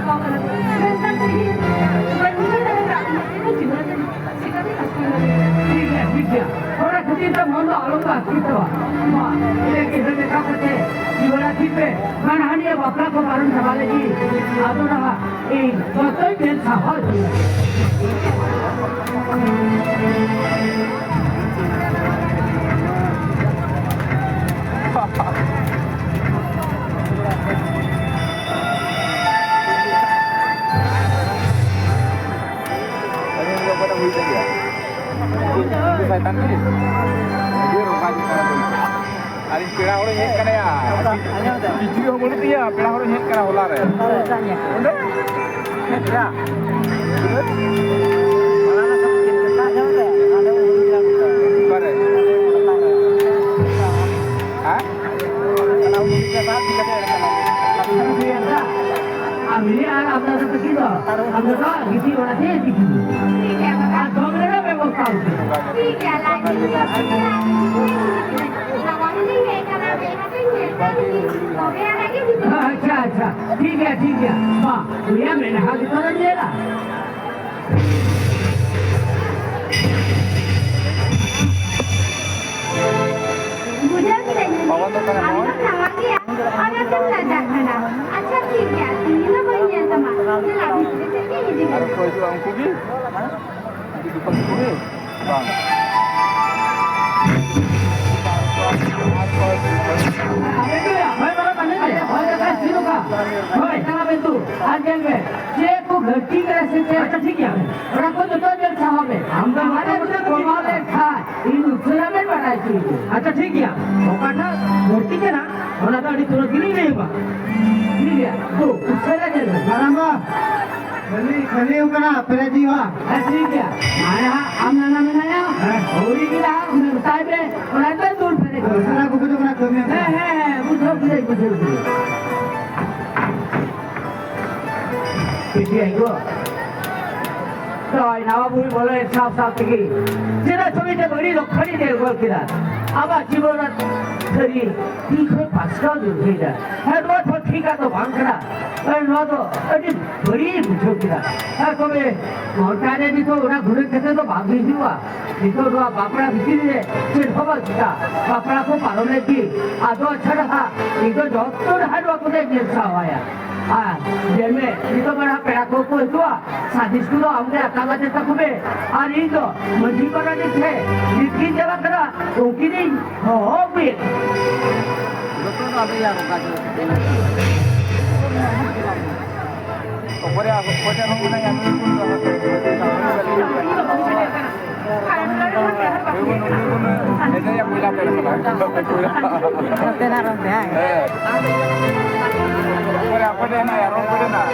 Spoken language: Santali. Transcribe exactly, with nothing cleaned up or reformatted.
ᱢᱮᱱᱠᱷᱟᱱ ᱛᱮᱦᱮᱧ ᱵᱟᱹᱧ ᱵᱩᱡᱷᱟᱹᱣ ᱫᱟᱲᱮᱭᱟᱜ ᱠᱟᱱᱟ, ᱪᱤᱠᱟᱹᱛᱮ ᱠᱟᱥᱢᱤᱨ ᱨᱮ? ᱴᱷᱤᱠ ᱜᱮᱭᱟ, ᱴᱷᱤᱠ ᱜᱮᱭᱟ᱾ ᱚᱱᱟ ᱠᱷᱟᱹᱛᱤᱨ ᱛᱮ ᱢᱚᱱ ᱫᱚ ᱟᱞᱚ ᱯᱮ ᱟᱥᱠᱮᱛᱚᱜᱼᱟ᱾ ᱢᱟ, ᱤᱱᱟᱹ ᱜᱤᱫᱽᱨᱟᱹ ᱞᱮᱠᱟ ᱠᱟᱛᱮ ᱡᱤᱵᱚᱱ ᱟᱹᱛᱤᱧ ᱯᱮ᱾ ᱢᱟᱱᱦᱟᱱᱤᱭᱟᱹ ᱵᱟᱯᱞᱟ ᱠᱚ ᱯᱟᱨᱚᱢ ᱪᱟᱵᱟ ᱞᱟᱹᱜᱤᱫ ᱟᱫᱚ ᱱᱟᱦᱟᱜ ᱤᱧ ᱡᱚᱛᱚᱧ ᱧᱮᱞ ᱥᱟᱦᱟᱣ ᱦᱚᱪᱚᱭᱟ᱾ ᱟᱹᱞᱤᱧ ᱫᱚ ᱚᱠᱚᱭᱴᱟᱜ ᱦᱩᱭ ᱫᱟᱲᱮᱭᱟᱜᱼᱟ? ᱩᱱᱠᱩ ᱥᱟᱭᱛᱟᱱ ᱜᱮ? ᱤᱭᱟᱹ ᱨᱚᱜᱟ ᱦᱤᱡᱩᱜ ᱠᱟᱱᱟ ᱠᱚ᱾ ᱟᱹᱞᱤᱧ ᱯᱮᱲᱟ ᱦᱚᱲᱤᱧ ᱦᱮᱡ ᱠᱟᱱᱟ ᱭᱟ᱾ ᱠᱤᱪᱨᱤᱡ ᱦᱚᱸ ᱵᱟᱹᱱᱩᱜ ᱛᱤᱧᱟ, ᱯᱮᱲᱟ ᱦᱚᱲᱤᱧ ᱦᱮᱡ ᱠᱟᱱᱟ ᱦᱚᱞᱟ ᱨᱮ᱾ ᱚᱸᱰᱮ? ᱦᱮᱡ ᱠᱟᱱᱟ᱾ ᱚᱠᱟᱨᱮ? ᱦᱮᱸ? ᱟᱢ ᱱᱤᱭᱟᱹ ᱟᱨ ᱟᱯᱱᱟᱨ ᱫᱚ ᱛᱟᱹᱠᱤᱱ ᱫᱚ, ᱟᱢ ᱫᱚ ᱱᱚᱣᱟ ᱜᱤᱛᱤᱡ ᱚᱲᱟᱜ ᱨᱮ ᱜᱤᱛᱤᱡ ᱢᱮ᱾ ᱟᱨ ᱡᱚᱢ ᱨᱮᱱᱟᱜ ᱵᱮᱵᱚᱥᱛᱷᱟ ᱦᱚᱪᱚᱭ ᱢᱮ᱾ ᱴᱷᱤᱠ ᱜᱮᱭᱟ, ᱞᱟᱡ ᱨᱮᱱᱟᱜ ᱵᱮᱵᱚᱥᱛᱷᱟ᱾ ᱱᱟᱣᱟ ᱜᱮᱞᱤᱧ ᱦᱮᱡ ᱠᱟᱱᱟ, ᱵᱮᱲᱟ ᱜᱮ ᱧᱮᱞ ᱠᱟᱜ ᱞᱤᱧ, ᱛᱚᱵᱮ ᱟᱱᱟᱜ ᱜᱮ ᱵᱩᱡᱷᱟᱹᱣ᱾ ᱟᱪᱪᱷᱟ, ᱟᱪᱪᱷᱟ, ᱴᱷᱤᱠ ᱜᱮᱭᱟ, ᱴᱷᱤᱠ ᱜᱮᱭᱟ᱾ ᱢᱟ, ᱩᱱᱤᱭᱟᱜ ᱢᱮᱫᱦᱟ ᱜᱮᱛᱚ ᱞᱮ ᱧᱮᱞᱟ᱾ ᱵᱩᱡᱷᱟᱹᱣ ᱠᱤᱫᱟᱹᱧ᱾ ᱵᱟᱵᱟ ᱫᱚ ᱚᱠᱟᱨᱮ ᱟᱢ ᱢᱮᱱᱟᱭᱟ? ᱫᱚᱢ ᱱᱟᱣᱟ ᱜᱮᱭᱟ, ᱚᱱᱟᱛᱮᱢ ᱞᱟᱡᱟᱜ ᱠᱟᱱᱟ᱾ ᱟᱪᱪᱷᱟ, ᱴᱷᱤᱠ ᱜᱮᱭᱟ, ᱛᱤᱦᱤᱧ ᱫᱚ ᱵᱟᱹᱧ ᱧᱮᱞ ᱛᱟᱢᱟ᱾ ᱪᱟᱞᱟᱜ ᱵᱷᱤᱛᱨᱤ ᱥᱮᱫ ᱜᱮ ᱤᱫᱤ ᱢᱮ᱾ ᱟᱨ ᱚᱠᱚᱭ ᱦᱤᱡᱩᱜᱼᱟ ᱩᱱᱠᱩ ᱜᱮ? ᱩᱱᱠᱩ ᱫᱚᱠᱟᱱ ᱠᱚ ᱜᱮ? ᱵᱟᱝ᱾ ᱦᱳᱭ, ᱪᱟᱞᱟᱜ ᱢᱮ ᱛᱚ᱾ ᱟᱨ ᱧᱮᱞ ᱢᱮ, ᱪᱮᱫ ᱠᱚ ᱜᱷᱟᱹᱴᱤ ᱠᱟᱱᱟ ᱥᱮ ᱪᱮᱫ? ᱟᱪᱪᱷᱟ, ᱴᱷᱤᱠ ᱜᱮᱭᱟ᱾ ᱚᱱᱟ ᱠᱚ ᱡᱚᱛᱚ ᱧᱮᱞ ᱥᱟᱦᱟᱣ ᱢᱮ᱾ ᱟᱢ ᱫᱚ ᱟᱢᱟᱜ ᱢᱚᱱᱮ ᱠᱚᱢᱟᱣ ᱞᱮᱱᱠᱷᱟᱱ ᱤᱧ ᱩᱥᱟᱹᱨᱟ ᱵᱮᱱ ᱵᱟᱰᱟᱭ ᱦᱚᱪᱚᱭᱮᱫ ᱵᱮᱱᱟ᱾ ᱟᱪᱪᱷᱟ, ᱴᱷᱤᱠ ᱜᱮᱭᱟ᱾ ᱚᱠᱟᱴᱟᱜ ᱵᱟᱹᱲᱛᱤ ᱠᱟᱱᱟ, ᱚᱱᱟ ᱫᱚ ᱟᱹᱰᱤ ᱛᱩᱨᱟᱹᱛ ᱜᱮᱞᱤᱧ ᱞᱟᱹᱭ ᱟᱢᱟ᱾ ᱴᱷᱤᱠ ᱜᱮᱭᱟ, ᱛᱚ, ᱩᱥᱟᱹᱨᱟ ᱧᱮᱞ ᱢᱮ᱾ ᱢᱟᱨᱟᱝᱵᱟ, ᱠᱷᱟᱹᱞᱤ, ᱠᱷᱟᱹᱞᱤ ᱠᱟᱱᱟ, ᱯᱮᱨᱮᱡ ᱦᱩᱭᱩᱜᱼᱟ᱾ ᱦᱮᱸ, ᱴᱷᱤᱠ ᱜᱮᱭᱟ᱾ ᱱᱚᱜᱼᱚᱭ ᱦᱟᱸᱜ ᱟᱢ ᱱᱟᱱᱟ ᱢᱮᱱᱟᱭᱟ, ᱦᱮᱸ᱾ ᱟᱹᱣᱨᱤ ᱜᱮ ᱦᱟᱸᱜ ᱢᱮᱛᱟᱭ ᱢᱮ, ᱚᱱᱟ ᱫᱚ ᱫᱩᱞ ᱯᱮᱨᱮᱡ ᱦᱩᱭᱩᱜᱼᱟ᱾ ᱩᱥᱟᱹᱨᱟ ᱠᱚ ᱠᱷᱚᱡᱚᱜ ᱠᱟᱱᱟ, ᱠᱟᱹᱢᱤ ᱦᱮᱸ, ᱦᱮᱸ, ᱦᱮᱸ, ᱵᱩᱡᱷᱟᱹᱣ ᱠᱮᱫᱟᱹᱧ, ᱵᱩᱡᱷᱟᱹᱣ ᱠᱮᱫᱟᱹᱧ᱾ ᱴᱷᱤᱠ ᱜᱮᱭᱟ, ᱜᱚ᱾ ᱛᱚ, ᱱᱟᱣᱟ ᱵᱩᱦᱤ ᱵᱚᱞᱚᱭᱮᱱ ᱥᱟᱶ ᱥᱟᱶ ᱛᱮᱜᱮ ᱪᱮᱫᱟᱜ ᱪᱚ ᱢᱤᱫᱴᱮᱱ ᱵᱟᱹᱲᱤᱡ ᱞᱚᱠᱠᱷᱚᱱᱤᱧ ᱧᱮᱞ ᱜᱚᱫ ᱠᱮᱫᱟ᱾ ᱟᱵᱚᱣᱟᱜ ᱡᱤᱵᱚᱱ ᱨᱮ ᱥᱟᱹᱨᱤ ᱛᱤ ᱠᱷᱚᱱ ᱯᱟᱥᱱᱟᱣ ᱫᱚ ᱦᱩᱭᱱᱟ᱾ ᱦᱮᱸ, ᱱᱚᱣᱟ ᱫᱚ ᱴᱷᱤᱠ ᱟᱜ ᱫᱚ ᱵᱟᱝ ᱠᱟᱱᱟ᱾ ᱦᱮᱸ, ᱱᱚᱣᱟ ᱫᱚ ᱟᱹᱰᱤ ᱵᱟᱹᱲᱤᱡ ᱤᱧ ᱵᱩᱡᱷᱟᱹᱣ ᱠᱮᱫᱟ᱾ ᱦᱮᱸ, ᱛᱚᱵᱮ ᱱᱚᱝᱠᱟ ᱨᱮ ᱱᱤᱛᱚᱜ ᱚᱱᱟ ᱜᱷᱩᱨᱟᱹ ᱠᱟᱛᱮ ᱫᱚ ᱵᱟᱝ ᱦᱩᱭᱩᱜᱼᱟ᱾ ᱱᱤᱛᱚᱜ ᱱᱚᱣᱟ ᱵᱟᱯᱞᱟ ᱵᱷᱤᱛᱤᱨ ᱨᱮ ᱪᱮᱫ ᱦᱚᱸ ᱵᱟᱝ ᱪᱤᱠᱟ᱾ ᱵᱟᱯᱞᱟ ᱠᱚ ᱯᱟᱨᱚᱢ ᱞᱮᱱ ᱜᱮ᱾ ᱟᱫᱚ ᱟᱪᱪᱷᱟ ᱱᱟᱦᱟᱜ, ᱤᱧ ᱫᱚ ᱡᱚᱛᱚ ᱱᱟᱦᱟᱜ ᱱᱚᱣᱟ ᱠᱚᱫᱚ ᱧᱮᱞ ᱥᱟᱦᱟᱣᱟᱭᱟ᱾ ᱟᱨ ᱧᱮᱞ ᱢᱮ, ᱱᱤᱛᱚᱜ ᱢᱟ ᱱᱟᱦᱟᱜ ᱯᱮᱲᱟ ᱠᱚ ᱠᱚ ᱦᱤᱡᱩᱜᱼᱟ, ᱥᱟᱸᱫᱮᱥ ᱠᱚᱫᱚ ᱟᱢ ᱜᱮ ᱟᱠᱟ ᱠᱟᱛᱮ ᱛᱟᱠᱚ ᱢᱮ᱾ ᱟᱨ ᱤᱧ ᱫᱚ ᱢᱟᱹᱡᱷᱤ ᱯᱟᱨᱟᱱᱤᱠ ᱴᱷᱮᱱ ᱞᱤᱠᱷᱤᱧ ᱪᱟᱞᱟᱜ ᱠᱟᱱᱟ, ᱩᱱᱠᱤᱱᱤᱧ ᱦᱚᱦᱚ ᱟᱹᱜᱩᱭᱮᱫ ᱠᱤᱱᱟ᱾ ᱡᱚᱛᱚ ᱫᱚ ᱟᱫᱚ ᱭᱟᱨ ᱚᱱᱠᱟ ᱜᱮ᱾ ᱚᱠᱚᱭ ᱨᱮ, ᱚᱠᱚᱭ ᱴᱷᱮᱱ ᱦᱚᱸ ᱢᱟᱱᱮ ᱧᱟᱢ ᱦᱩᱭᱩᱜ ᱠᱟᱱᱟ᱾ ᱱᱚᱛᱮᱱᱟᱜ ᱨᱚᱲ ᱛᱮ, ᱦᱮᱸ᱾ ᱦᱮᱸ᱾ ᱚᱠᱚᱭ ᱨᱮ, ᱚᱠᱚᱭ ᱴᱷᱮᱱ ᱦᱮᱱᱟᱜ ᱭᱟ? ᱨᱚᱲ ᱠᱚ ᱴᱷᱮᱱ ᱦᱮᱱᱟᱜ?